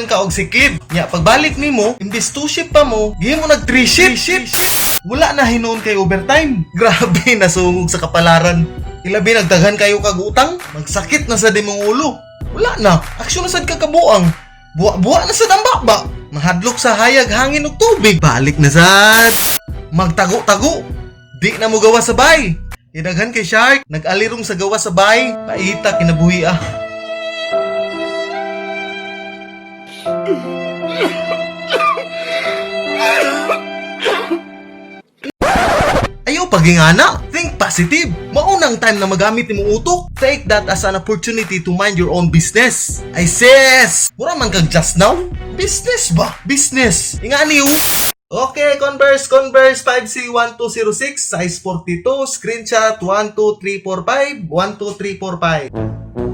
ka og sick leave. Nya pagbalik nimo, imbis 2 shift pa mo, gihimo nag 3 shift. Shift. Wala na hinuon kay overtime. Grabe, nasungog sa kapalaran. Ilabi nagdaghan kayo kag utang, magsakit na sa imong ulo. Wala na, aksyon na sad ka kabuang. Buwa-buwa na sad ang baba. Mahadlok sa hayag, hangin ug tubig. Balik na sad. Magtago-tago. Di na mo gawas sa bay. Idaghan kay shark, nag-alirong sa gawas sa bay, paita kinabuhi ah. Ayaw pagingana. Think positive. Maunang time na magamit imong utok. Take that as an opportunity to mind your own business. Ay sis! Mura man kag just now? Business ba? Business. Ingani oh. Okay, Converse, Converse 5C1206, size 42, screenshot 12345, 12345.